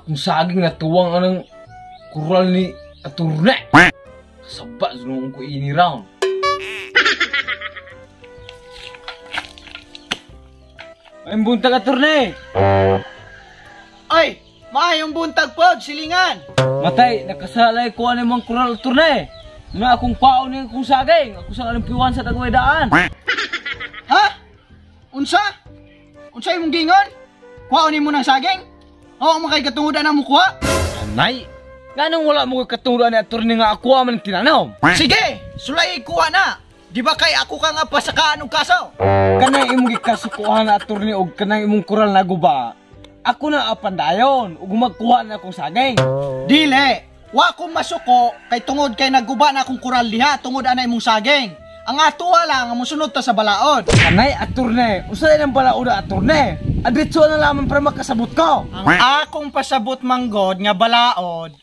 Akong saging natuwang anang kural ni aturne. Kasaba sunoon ko ini round. Ay, buntag aturne. Ay, maayong buntag pod, silingan. Matay, nakasalay ko ano mong kural aturne. Na akong paon ni akong saging. Ako sa aling piwan sa tagwaydaan. Ha? Unsa? Unsa imong gingon? Kuhaon nimo ng saging? Oo, mo kay katungudan ang mukuha? Anay, nganong wala mo katungudan ni aturne nga ako man tinanaw? Sige, sulay kuha na. Di ba kay ako ka nga pasakaan og kaso? Kanang imong gikasukuhan na aturne og kanang imong kural na guba. Ako na apandayon ug magkuha na akong saging. Dili, wa ko masuko kay tungod kay nagguba na akong kural diha tungod ana imong saging. Ang atuwa lang ang musunod ta sa balaod. Anay aturne, usa nang balaod aturne. Aditso na lamang para makasabot ko. Ang akong pasabot manggod nga balaod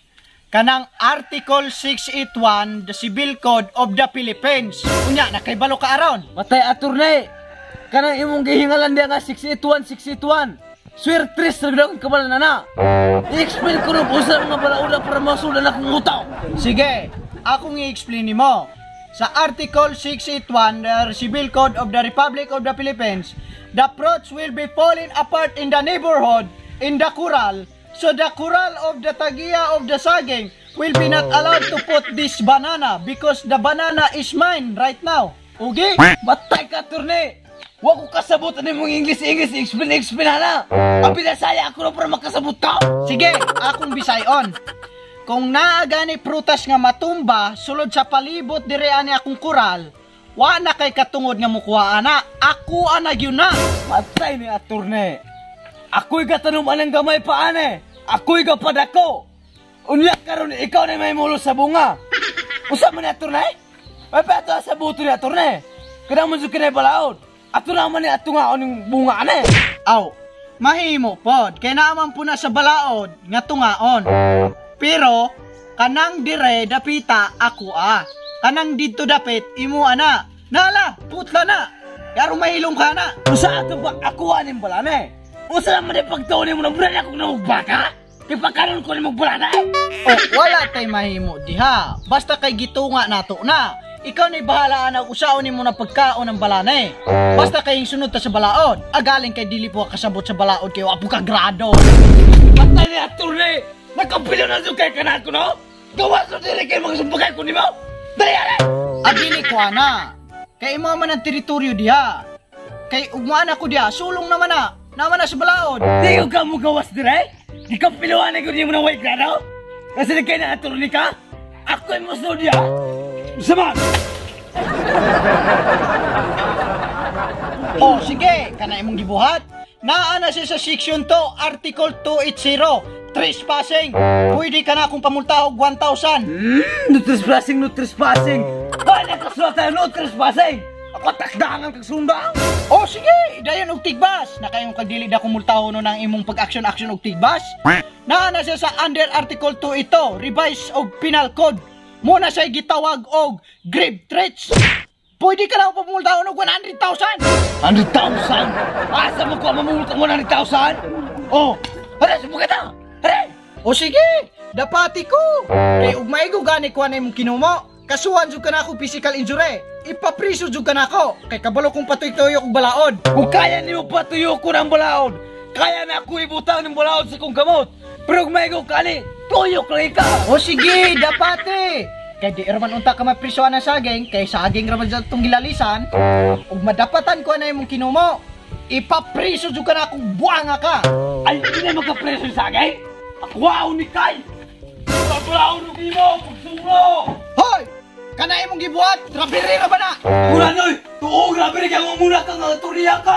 kanang Article 681 the Civil Code of the Philippines. Unya nakaibalo ka aron. Matay aturne. Kanang imong gihingalan diha nga 681 681. Swertres ra gud akong kabalo na. I-explain ko ro usa mga balaod para masulan akong utaw. Sige, akong i-explain nimo. Sa Article 681, the Civil Code of the Republic of the Philippines, the fruits will be falling apart in the neighborhood, in the corral, so the corral of the tagia of the saging will be not allowed to put this banana because the banana is mine right now. Okay? Matay ka, turne! Wa ko kasabot ani mong English, English, explain, explain na! Ang binasaya ako na para makasabot ka! Sige, akong bisayon. Kung naa gani prutas nga matumba sulod sa palibot dire ani akong kural, wa na kay katungod nga mukuha ana, ako ana gyud na. Matay ni aturne. Ako'y gatanom anang gamay pa ane. Ako'y gapadako. Unya karon ikaw na may mulo sa bunga. Usa man ni aturne? May pa ato sa buto ni aturne. Kada mo jud kinay balaod. Ato na man ni ato nga aning bunga ane. Aw, mahimo pod kay naa man po na sa balaod nga tungaon. Pero kanang dire dapita ako ah. Kanang didto dapit imo ana. Nala, putla na. Yaro mahilom ka na. Usa ato ba ako aning balane? Usa man ni pagtuon nimo nang brana akong nagbaka? Kay pagkaron ko nimo balana. Oh, wala tay mahimo diha. Basta kay gitunga nato na. Ikaw ni bahala ana usaon nimo na pagkaon ng balane. Basta kay sunod ta sa balaod. Agaling kay dili po kasabot sa balaod kay wa po ka grado. Patay ni aturne. Nagkampilo na kay kanako no? Gawa sa diri kay mga sumbagay ko nimo. Dali ale. Adili ko ana. Kay imo man ang teritoryo diha. Kay ugmaan ako diha, sulong naman na. Naman na sa balaod. Di ko ka mo gawas dire. Gikampiluan ko nimo na way grado. Kasi kay na aturne ka. Ako ay mosunod diha. Sama. Oh, sige, kana imong gibuhat. Naa na siya sa Section 2, Article 280. Trespassing. Pwede ka na akong pamulta og 1,000. No trespassing, no trespassing. Wala ka sulat no trespassing. Ako takdangan kag sundang. Oh, sige, dayon og tigbas. Nakayong kagdili da kumultaho no nang imong pag-action-action og tigbas. Naa na siya sa under Article 2 ito, Revised og Penal Code. Muna siya gitawag og grave threats. Pwede ka na akong pamultaho og 100,000. 100,000? Asa mo ko mamulta 100,000? Oh, ara sa bukata. O sige, dapati ko. Kay ug maigo gani ko na imong kinumo, kasuhan jud ka na ako physical injury. Ipapriso jud ka na ako kay kabalo kong patuyo-tuyo og balaod. Kung kaya nimo patuyo ko ng balaod, kaya na ako ibutang ng balaod sa kong kamot. Pero ug maigo kani, tuyok lang ka. O sige, dapati. Kay di raman unta ka maprisuan ng saging, kay saging raman sa itong gilalisan. Ug madapatan ko na imong kinumo, ipapriso jud ka na akong buanga ka. Ay, hindi na magkapreso yung saging? Wow ni Kai! Babalaw no imo, pagsulo! Hoy! Kana imong gibuhat, rabiri ra ba na? Mura noy! Tuo, grabe rin kang muna ka nga, turiya ka!